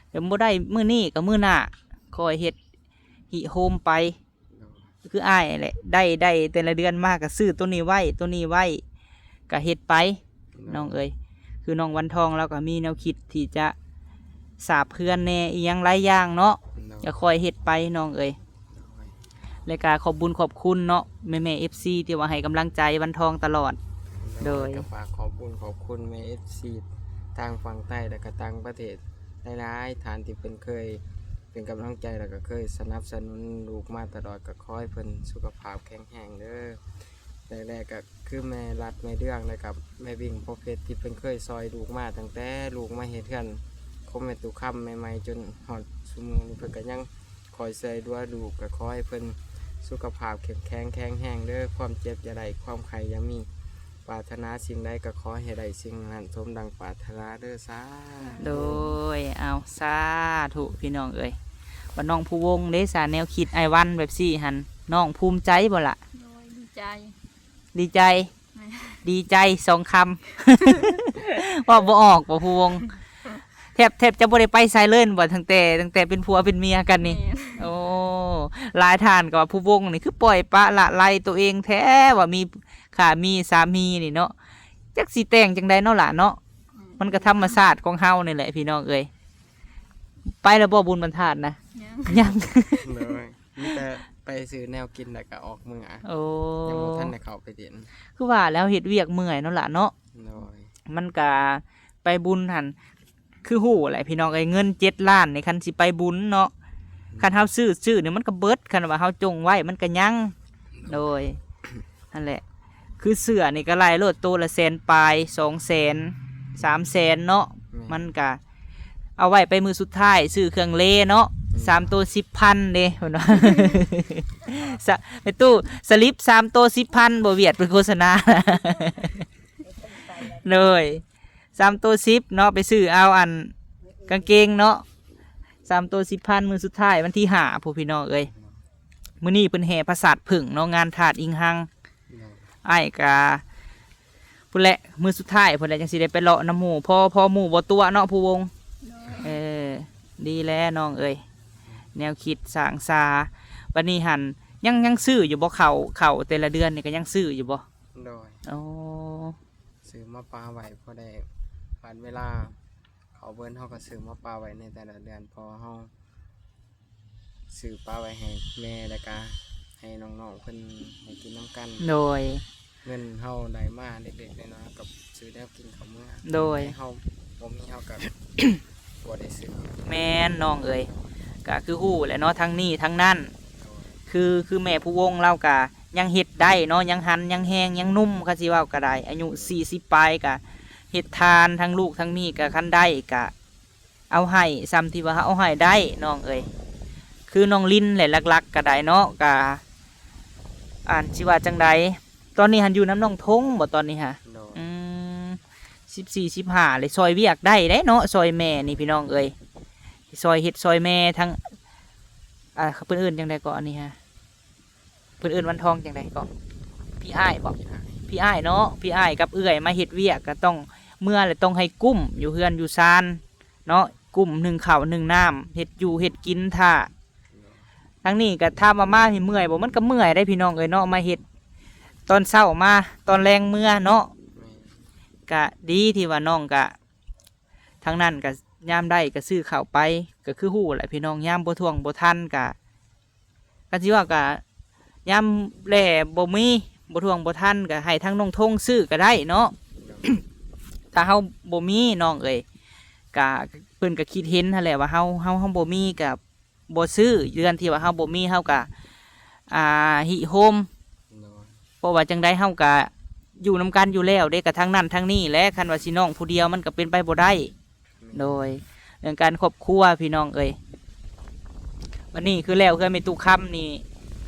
ແຕ່ບໍ່ໄດ້ມື້ນີ້ກໍມື້ໜ້າ ຄ່ອຍເຮັດຮິໂຮມໄປ. ໂດຍ ຄືອ້າຍແຫຼະ ໄດ້ ໄດ້ແຕ່ລະເດືອນມາກໍຊື້ໂຕນີ້ໄວ້ ໂຕນີ້ໄວ້ ກໍເຮັດໄປ ໂດຍ ນ້ອງເອີຍ. ຄືນ້ອງວັນທອງລາວກໍມີແນວຄິດທີ່ຈະສາບເຮືອນແດ່ ອີ່ຫຍັງຫຼາຍຢ່າງເນາະ. ໂດຍ ກໍຄ່ອຍເຮັດໄປນ້ອງເອີຍ. ໂດຍ ແລະກະຂອບບຸນຂອບຄຸນເນາະ ແມ່ໆເອັຟຊີທີ່ວ່າໃຫ້ກຳລັງໃຈວັນທອງຕະຫຼອດ. ໂດຍ ໂດຍ ກໍຝາກຂອບບຸນຂອບຄຸນແມ່ເອັຟຊີທາງຝັ່ງໃຕ້ ແລະກະຕ່າງປະເທດຫຼາຍໆທ່ານ ທີ່ເພິ່ນເຄີຍເປັນກຳລັງໃຈ ແລະກະເຄີຍສະໜັບສະໜູນລູກມາຕະຫຼອດ. ກໍຂໍໃຫ້ເພິ່ນສຸຂະພາບແຂງແຮງເດີ. ແລະ ແລະກະຄືແມ່ລັດ ແມ່ເດືອງ ແລະກະແມ່ວິງ ພໍ່ເພັດ ທີ່ເພິ່ນເຄີຍຊ່ອຍລູກມາ ຕັ້ງແຕ່ລູກມາເຮັດເຮືອນຂອງແມ່ຕູ້ຄຳໃໝ່ໆ ຈົນຮອດຊຸມື້ນີ້ ເພິ່ນກໍຍັງ ຄອຍຊ່ວຍເຫຼືອລູກ ກໍຂໍໃຫ້ເພິ່ນສຸຂະພາບເຂັ້ມແຂງແຂງແຮງເດີ ຄວາມເຈັບຢ່າໄດ້ ຄວາມໄຂ້ຢ່າມີ ປາດຖະໜາສິ່ງໃດກໍຂໍໃຫ້ໄດ້ສິ່ງນັ້ນສົມດັ່ງປາດຖະໜາເດີ ສາທຸ. ໂດຍ ເອົາ ສາທຸພີ່ນ້ອງເອີຍ. ບັດນ້ອງພູວົງເດ ສາ ແນວຄິດອ້າຍວັນແບບຊີ້ຫັ້ນ ນ້ອງພູມໃຈບໍ່ລະ? ໂດຍ ດີໃຈ. ດີໃຈ. ແມ່ນ. ດີໃຈສອງຄຳ ເວົ້າບໍ່ອອກບໍ່ ພູວົງ? ແທບ ແທບຈະບໍ່ໄດ້ໄປໃສເລີຍບໍ່ ຕັ້ງແຕ່ ຕັ້ງແຕ່ເປັນຜົວເປັນເມຍກັນນີ້? ແມ່ນ. ໂອ້ ຫຼາຍທ່ານກໍວ່າ ພູວົງນີ້ຄືປ່ອຍປະລະໄລໂຕເອງແທ້ ວ່າມີ ຂ້າມີສາມີນີ້ເນາະ ຈັກຊິແຕ່ງຈັ່ງໃດເນາະຫຼານເນາະ. ອືມ ມັນກໍທຳມະຊາດຂອງເຮົານີ້ແຫຼະພີ່ນ້ອງເອີຍ. ໄປແລ້ວບໍ່ ບຸນບັນທາດນະ? ຍັງ ຍັງ. ໂດຍ ມີແຕ່ໄປຊື້ແນວກິນແລ້ວກໍອອກເມືອ. ໂອ້ ຍັງບໍ່ທັນໄດ້ເຂົ້າໄປຫຼິ້ນ. ຄືວ່າແລ້ວເຮັດວຽກເມື່ອຍເນາະຫຼານເນາະ. ໂດຍ ມັນກະໄປບຸນຫັ້ນ ຄືຮູ້ແຫຼະພີ່ນ້ອງເອີຍ ເງິນເຈັດລ້ານນີ້ ຄັນຊິໄປບຸນເນາະ ອືມ ຄັນເຮົາຊື້ ຊື້ນີ້ມັນກໍເບິດ ຄັນວ່າເຮົາຈົ່ງໄວ້ມັນກໍຍັງ. ໂດຍ ຫັ້ນແຫຼະ ຄືເສື້ອນີ້ກໍໄລ່ໂລດ ໂຕລະແສນປາຍ ສອງແສນ ສາມແສນເນາະ. ແມ່ນ. ມັນກະ ເອົາໄວ້ໄປມື້ສຸດທ້າຍ ຊື້ເຄື່ອງເລເນາະ. ອືມ ສາມໂຕສິບພັນເດ້ ເພິ່ນວ່າ. ສະ ແມ່ຕູ້ ສະລິບສາມໂຕສິບພັນ ບໍ່ ຫວຽດເປັນໂຄສະນາ. ໂດຍ ສາມໂຕສິບເນາະ ໄປຊື້ເອົາອັນກາງເກງເນາະ ສາມໂຕສິບພັນ ມື້ສຸດທ້າຍວັນທີຫ້າພຸ້ນ ພີ່ນ້ອງເອີຍ. ມື້ນີ້ເພິ່ນແຫ່ປາສາດເຜິ້ງເນາະ ງານທາດອີງຮັງ. ໂດຍ ອ້າຍກະ ພຸ້ນແຫຼະ ມື້ສຸດທ້າຍພຸ້ນແຫຼະ ຈັ່ງຊິໄດ້ໄປເລາະນຳໝູ່ ພໍ ພໍໝູ່ບໍ່ຕົວະເນາະ ພູວົງ. ໂດຍ ເອີ ດີແລ້ວນ້ອງເອີຍ ແນວຄິດສ້າງສາ. ບັດນີ້ຫັ້ນ ຍັງ ຍັງຊື້ຢູ່ບໍ່ ເຂົ້າ ເຂົ້າແຕ່ລະເດືອນນີ້ກໍຍັງຊື້ຢູ່ບໍ່? ໂດຍ ໂອ້ ຊື້ມາປະໄວ້ ພໍໄດ້ ບາດເວລາເຂົ້າເບິດ ເຮົາກໍຊື້ມາປະໄວ້ໃນແຕ່ລະເດືອນ ເພາະວ່າເຮົາ ຊື້ປະໄວ້ໃຫ້ແມ່ ແລ້ວກະໃຫ້ນ້ອງໆເພິ່ນໄດ້ກິນນຳກັນ. ໂດຍ ເງິນເຮົາໄດ້ມາເລັກໆນ້ອຍໆ ເຮົາກໍຊື້ແນວກິນເຂົ້າເມືອ. ໂດຍ ແຕ່ເຮົາບໍ່ມີ ເຮົາກໍບໍ່ໄດ້ຊື້. ແມ່ນນ້ອງເອີຍ ກໍຄືຮູ້ແຫຼະເນາະ ທັງນີ້ທັງນັ້ນ. ໂດຍ ຄື ຄືແມ່ຜູ້ວົງລາວກະຍັງເຮັດໄດ້ເນາະ ຍັງຫັນຍັງແຮງຍັງໜຸ່ມ ຄັນຊິເວົ້າກະໄດ້ ອາຍຸສີ່ສິບປາຍກະເຮັດທານ ທັງລູກທັງເມຍກະຄັນໄດ້ກະເອົາໃຫ້ ສ່ຳທີ່ວ່າເຮົາເອົາໃຫ້ໄດ້ນ້ອງເອີຍ. ຄືນ້ອງລິນແຫຼະ ຫຼັກໆກະໄດ້ເນາະ ກະ ອັນ ຊິວ່າຈັ່ງໃດ ຕອນນີ້ຫັ້ນຢູ່ນຳນ້ອງທົງບໍ່ຕອນນີ້ຫະ? ໂດຍ ອືມ ສິບສີ່ ສິບຫ້າ ເລີຍ ຊ່ອຍວຽກໄດ້ເດ້ເນາະ ຊ່ອຍແມ່ນີ້ພີ່ນ້ອງເອີຍ ຊ່ອຍເຮັດຊ່ອຍແມ່ທັງ ອ່າ ເພິ່ນເອີ້ນຈັ່ງໃດເກາະອັນນີ້ຫະ? ເພິ່ນເອີ້ນວັນທອງຈັ່ງໃດເກາະ? ພີ່ອ້າຍບໍ? ພີ່ອ້າຍ ພີ່ອ້າຍເນາະ ພີ່ອ້າຍກັບເອື້ອຍມາເຮັດວຽກ ກະຕ້ອງເມືອ ແລະ ຕ້ອງໃຫ້ກຸ້ມຢູ່ເຮືອນຢູ່ຊານເນາະ ກຸ້ມໜຶ້ງເຂົ້າໜຶ້ງນ້ຳ ເຮັດຢູ່ເຮັດກິນຖ້າ. ທາງນີ້ກະຖາມວ່າມານີ້ເມື່ອຍບໍ່? ມັນກະເມື່ອຍໄດ໋ພີ່ນ້ອງເອີຍເນາະ ມາເຮັດຕອນເຊົ້າມາ ຕອນແລງເມືອເນາະ. ແມ່ນ ກະດີທີ່ວ່ານ້ອງກະ ທາງນັ້ນກະຍາມໄດ້ກະຊື້ເຂົ້າໄປ ກະຄືຮູ້ແຫຼະພີ່ນ້ອງ ຍາມບໍ່ຖ້ວງບໍ່ທັນກະ ຄັນຊິວ່າກະຍາມແລ້ບໍ່ມີ ບໍ່ຖ້ວງບໍ່ທັນກະໃຫ້ທາງນ້ອງທົງຊື້ກະໄດ້ເນາະ. ໂດຍ ຖ້າເຮົາບໍ່ມີນ້ອງເອີຍ ກະເພິ່ນກະຄິດເຫັນຫັ້ນແຫຼະວ່າເຮົາ ເຮົາ ເຮົາບໍ່ມີກະບໍ່ຊື້ ເລື່ອງທີ່ວ່າເຮົາບໍ່ມີເຮົາກະ ອ່າ ຫິໂຮມ ໂດຍ ເພາະວ່າຈັ່ງໃດເຮົາກະຢູ່ນຳກັນຢູ່ແລ້ວເດ້ ກະທັງນັ້ນທັງນີ້ແຫຼະ ຄັນວ່າຊິນ້ອງຜູ້ດຽວມັນກະເປັນໄປບໍ່ໄດ້. ແມ່ນ ໂດຍ ເລື່ອງການຄອບຄົວພີ່ນ້ອງເອີຍ ບັດນີ້ຄືແລ້ວເຮືອນແມ່ຕູ້ຄຳນີ້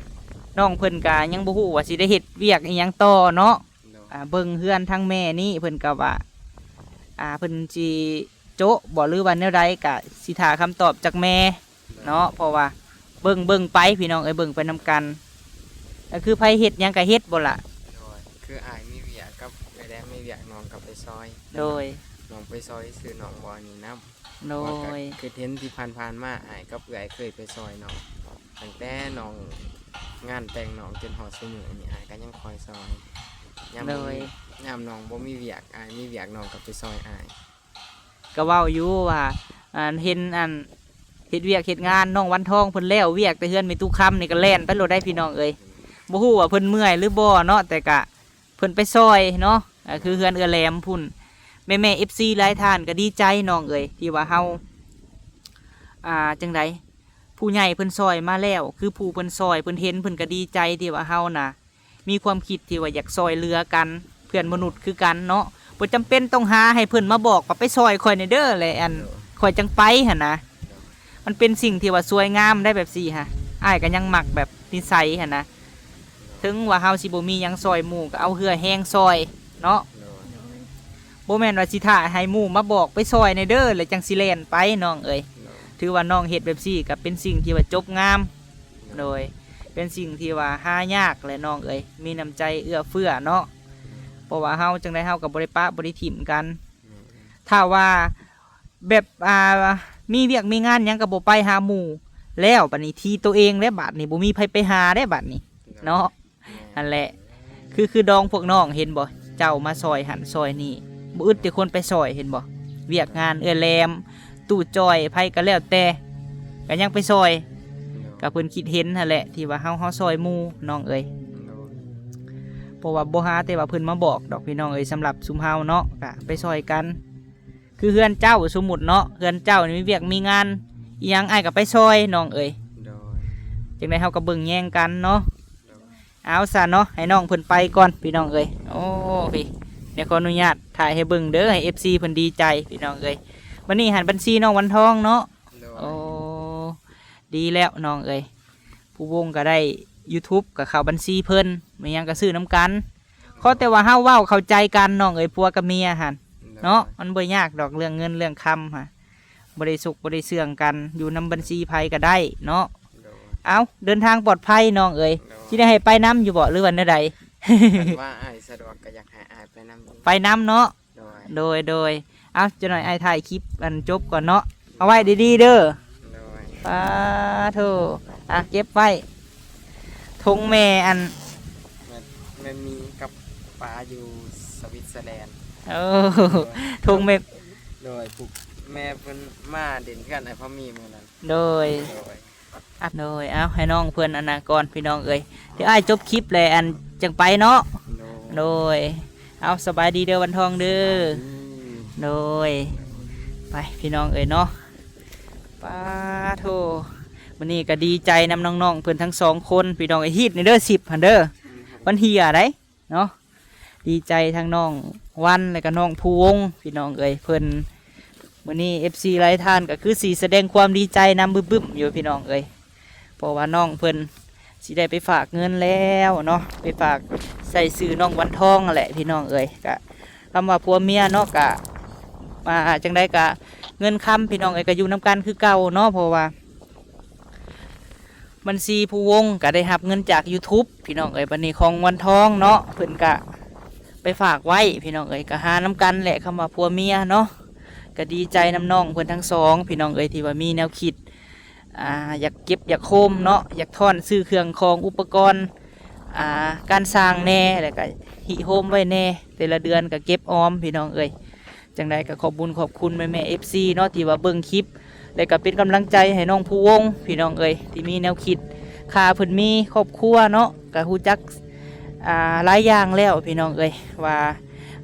ນ້ອງເພິ່ນກະຍັງບໍ່ຮູ້ວ່າຊິໄດ້ເຮັດວຽກອີ່ຫຍັງຕໍ່ເນາະ. ໂດຍ ອ່າ ເບິ່ງເຮືອນທາງແມ່ນີ້ເພິ່ນກະວ່າ ອ່າ ເພິ່ນຊິໂຈະບໍ່ ຫຼືວ່າແນວໃດ ກະຊິຖ້າຄຳຕອບຈາກແມ່ ເນາະ ເພາະວ່າເບິ່ງ ເບິ່ງໄປພີ່ນ້ອງເອີຍ ເບິ່ງໄປນຳກັນ ກະຄືໃຜເຮັດຫຍັງກະເຮັດບໍ່ລະ? ໂດຍ ຄືອ້າຍມີວຽກກັບເອື້ອຍແດງມີວຽກ ນ້ອງກະໄປຊ່ອຍ. ໂດຍ ນ້ອງໄປຊ່ອຍຊື່ ນ້ອງບໍ່ອັນນີ້ນຳ. ໂດຍ ເພາະວ່າກະຄິດເຫັນທີ່ຜ່ານໆມາ ອ້າຍກັບເອື້ອຍເຄີຍໄປຊ່ອຍນ້ອງ ຕັ້ງແຕ່ນ້ອງງານແຕ່ງນ້ອງຈົນຮອດຊຸມື້ນີ້ ອ້າຍກະຍັງຄອຍຊ່ອຍ ຍາມ ໂດຍ ຍາມນ້ອງບໍ່ມີວຽກ ອ້າຍມີວຽກ ນ້ອງກະໄປຊ່ອຍອ້າຍ. ກະເວົ້າຢູ່ວ່າ ອັນ ເຫັນ ອັນ ເຮັດວຽກເຮັດງານ ນ້ອງວັນທອງເພິ່ນແລ້ວວຽກແຕ່ເຮືອນແມ່ຕູ້ຄຳນີ້ກະແລ່ນໄປໂລດໄດ໋ພີ່ນ້ອງເອີຍ ບໍ່ຮູ້ວ່າເພິ່ນເມື່ອຍຫຼືບໍ່ເນາະ ແຕ່ກະເພິ່ນໄປຊ່ອຍເນາະ ກະຄືເຮືອນເອື້ອຍແຫຼມພຸ້ນ ແມ່ໆ ເອັຟຊີ ຫຼາຍທ່ານກະດີໃຈນ້ອງເອີຍ ທີ່ວ່າເຮົາ ອ່າ ຈັ່ງໃດ ຜູ້ໃຫຍ່ເພິ່ນຊ່ອຍມາແລ້ວ ຄືຜູ້ເພິ່ນຊ່ອຍ ເພິ່ນເຫັນ ເພິ່ນກະດີໃຈທີ່ວ່າເຮົານະ ມີຄວາມຄິດທີ່ວ່າຢາກຊ່ອຍເຫຼືອກັນ ເພື່ອນມະນຸດຄືກັນເນາະ ບໍ່ຈຳເປັນຕ້ອງຫາໃຫ້ເພິ່ນມາບອກວ່າໄປຊ່ອຍຂ້ອຍແດ່ເດີ ແລະ ອັນ ໂດຍ ຂ້ອຍຈັ່ງໄປຫັ້ນນະ ໂດຍ ມັນເປັນສິ່ງທີ່ວ່າສວຍງາມໄດ໋ແບບຊີ້ຫະ ອ້າຍກະຍັງມັກແບບນິໄສຫັ້ນນະ ໂດຍ ເຖິງວ່າເຮົາຊິບໍ່ມີຫຍັງຊ່ອຍໝູ່ ກະເອົາເຫື່ອແຮງຊ່ອຍເນາະ ໂດຍ ບໍ່ແມ່ນວ່າຊິຖ້າໃຫ້ໝູ່ມາບອກໄປຊ່ອຍແດ່ເດີ ແລ້ວຈັ່ງຊິແລ່ນໄປນ້ອງເອີຍ ໂດຍ ຖືວ່ານ້ອງເຮັດແບບຊີ້ກະເປັນສິ່ງທີ່ວ່າຈົບງາມ ໂດຍ ເປັນສິ່ງທີ່ວ່າຫາຍາກແຫຼະນ້ອງເອີຍ ມີນ້ຳໃຈເອື້ອເຟື້ອເນາະ ເພາະວ່າເຮົາຈັ່ງໃດເຮົາກະບໍ່ໄດ້ປະບໍ່ໄດ້ຖິ້ມກັນ ແມ່ນ ຖ້າວ່າແບບ ອ່າ ມີວຽກມີງານຫຍັງກະບໍ່ໄປຫາໝູ່ ແລ້ວບາດນີ້ທີ່ໂຕເອງແລ້ວບາດນີ້ ບໍ່ມີໃຜໄປຫາແລ້ວບາດນີ້ ໂດຍ ເນາະ ແມ່ນ ຫັ້ນແຫຼະ ຄື ຄືດອງພວກນ້ອງເຫັນບໍ່ ເຈົ້າມາຊ່ອຍຫັ້ນຊ່ອຍນີ້ ບໍ່ອຶດແຕ່ຄົນໄປຊ່ອຍ ເຫັນບໍ່ ວຽກງານເອື້ອຍແຫຼມ ຕູ້ຈ່ອຍ ໃຜກະແລ້ວແຕ່ ກະຍັງໄປຊ່ອຍ ໂດຍ ກະເພິ່ນຄິດເຫັນຫັ້ນແຫຼະ ທີ່ວ່າເຮົາ ເຮົາຊ່ອຍໝູ່ນ້ອງເອີຍ ໂດຍ ເພາະວ່າບໍ່ຫາແຕ່ວ່າເພິ່ນມາບອກດອກພີ່ນ້ອງເອີຍ ສຳລັບຊຸມເຮົາເນາະ ກະໄປຊ່ອຍກັນ ຄືເຮືອນເຈົ້າ ສົມມຸດເນາະ ເຮືອນເຈົ້ານີ້ມີວຽກມີງານອີ່ຫຍັງ ອ້າຍກະໄປຊ່ອຍນ້ອງເອີຍ ໂດຍ ຈັ່ງໃດເຮົາກະເບິ່ງແຍງກັນເນາະ ໂດຍ ເອົາຊະເນາະ ໃຫ້ນ້ອງເພິ່ນໄປກ່ອນພີ່ນ້ອງເອີຍ ໂອ້ ພີ່ ດຽວຂໍອະນຸຍາດຖ່າຍໃຫ້ເບິ່ງເດີ ໃຫ້ເອັຟຊີເພິ່ນດີໃຈພີ່ນ້ອງເອີຍ ບັດນີ້ຫັ້ນບັນຊີນ້ອງວັນທອງເນາະ ໂດຍ ໂອ້ ດີແລ້ວນ້ອງເອີຍ ຜູ້ວົງກະໄດ້ຢູທູບ ກະເຂົ້າບັນຊີເພິ່ນ ແມ່ນຫຍັງກະຊື້ນຳກັນ ຂໍແຕ່ວ່າເຮົາເວົ້າເຂົ້າໃຈກັນນ້ອງເອີຍ ຜົວກັບເມຍຫັ້ນ ໂດຍ ເນາະ ມັນບໍ່ຍາກດອກເລື່ອງເງິນເລື່ອງຄຳຫັ້ນ ບໍ່ໄດ້ຊຸກບໍ່ໄດ້ເຊື່ອງກັນ ຢູ່ນຳບັນຊີໃຜກະໄດ້ເນາະ ໂດຍ ເອົ້າ ເດີນທາງປອດໄພນ້ອງເອີຍ ໂດຍ ຊິໄດ້ໃຫ້ໄປນຳຢູ່ບໍ່ ຫຼືວ່າແນວໃດ? ຄັນວ່າອ້າຍສະດວກກະຢາກໃຫ້ອ້າຍໄປນຳ ໄປນຳເນາະ ໂດຍ ໂດຍ ໂດຍ ເອົ້າ ຈັກໜ້ອຍອ້າຍຖ່າຍຄລິບອັນຈົບກ່ອນເນາະ ເອົາໄວ້ດີໆເດີ ໂດຍ ປາໂທ ອ່ະ ເກັບໄວ້ ທົງແມ່ອັນ ແມ່ ແມ່ມີກັບປ້າຢູ່ສະວິດເຊີແລນ ໂອ້ ໂດຍ ທົງແມ່ ໂດຍ ຜູກແມ່ເພິ່ນມາຫຼິ້ນເຮືອນອ້າຍພາມີມື້ນັ້ນ ໂດຍ ໂດຍ ອ່ະ ໂດຍ ເອົາ ໃຫ້ນ້ອງເພິ່ນອັນນະກ່ອນພີ່ນ້ອງເອີຍ ດຽວອ້າຍຈົບຄລິບແລ້ວ ອັນ ຈັ່ງໄປເນາະ ໂດຍ ໂດຍ ເອົາ ສະບາຍດີເດີວັນທອງເດີ ສະບາຍດີ ໂດຍ ໄປພີ່ນ້ອງເອີຍເນາະ ປາໂທ ມື້ນີ້ກໍດີໃຈນຳນ້ອງໆເພິ່ນທັງສອງຄົນ ພີ່ນ້ອງເອີຍ. ຮີດນີ້ເດີ ສິບຫັ້ນເດີ ມັນເຫ່ຍໄດ໋ເນາະ. ດີໃຈທັງນ້ອງວັນ ແລະກໍນ້ອງພູວົງ ພີ່ນ້ອງເອີຍ. ເພິ່ນ ມື້ນີ້ເອັຟຊີຫຼາຍທ່ານກໍຄືຊິສະແດງຄວາມດີໃຈນຳບຶ້ມໆຢູ່ ພີ່ນ້ອງເອີຍ, ເພາະວ່ານ້ອງເພິ່ນຊິໄດ້ໄປຝາກເງິນແລ້ວເນາະ, ໄປຝາກໃສ່ຊື່ນ້ອງວັນທອງຫັ້ນແຫຼະ ພີ່ນ້ອງເອີຍ. ກະຄຳວ່າຜົວເມຍເນາະ ກະ ອ່າ ຈັ່ງໃດກະເງິນຄຳ ພີ່ນ້ອງເອີຍ ກະຢູ່ນຳກັນຄືເກົ່າເນາະ, ເພາະວ່າ ບັນຊີພູວົງກະໄດ້ຮັບເງິນຈາກ YouTube ພີ່ນ້ອງເອີຍ. ບັດນີ້ຂອງວັນທອງເນາະ ເພິ່ນກະໄປຝາກໄວ້ ພີ່ນ້ອງເອີຍ, ກະຫານຳກັນແຫຼະ ຄຳວ່າຜົວເມຍເນາະ. ກະດີໃຈນຳນ້ອງເພິ່ນທັງສອງ ພີ່ນ້ອງເອີຍ ທີ່ວ່າມີແນວຄິດ ອ່າ ຢາກເກັບຢາກໂຮມເນາະ, ຢາກທ້ອນຊື້ເຄື່ອງຂອງອຸປະກອນ ອ່າ ການສ້າງແດ່ ແລ້ວກະຮິໂຮມໄວ້ແດ່, ແຕ່ລະເດືອນກະເກັບອອມ ພີ່ນ້ອງເອີຍ. ຈັ່ງໃດກໍຂອບບຸນຂອບຄຸນແມ່ໆ ເອັຟຊີ ເນາະ ທີ່ວ່າເບິ່ງຄລິບ ແລະກໍເປັນກຳລັງໃຈໃຫ້ນ້ອງພູວົງ ພີ່ນ້ອງເອີຍ ທີ່ມີແນວຄິດ. ຂ້າເພິ່ນມີຄອບຄົວເນາະ ກໍຮູ້ຈັກ ອ່າ ຫຼາຍຢ່າງແລ້ວ ພີ່ນ້ອງເອີຍ ວ່າ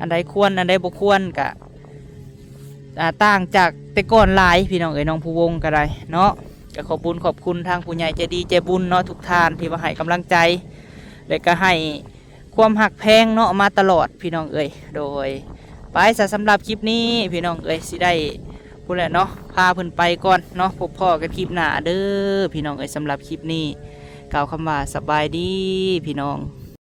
ອັນໃດຄວນ ອັນໃດບໍ່ຄວນ ກະ ອ່າ ຕ່າງຈາກແຕ່ກ່ອນຫຼາຍ ພີ່ນ້ອງເອີຍ. ນ້ອງພູວົງກໍໄດ້ເນາະ ກໍຂອບບຸນຂອບຄຸນທາງຜູ້ໃຫຍ່ໃຈດີໃຈບຸນເນາະ ທຸກທ່ານທີ່ວ່າໃຫ້ກຳລັງໃຈ ແລະກໍໃຫ້ ຄວາມຮັກແພງເນາະ ມາຕະຫຼອດ ພີ່ນ້ອງເອີຍ. ໂດຍ ໄປຊະ ສຳລັບຄລິບນີ້ ພີ່ນ້ອງເອີຍ ຊິໄດ້ພຸ້ນແຫຼະເນາະ ພາເພິ່ນໄປກ່ອນເນາະ. ພົບພໍ້ກັນຄລິບໜ້າເດີ ພີ່ນ້ອງເອີຍ. ສຳລັບຄລິບນີ້ ກ່າວຄຳວ່າສະບາຍດີ ພີ່ນ້ອງ.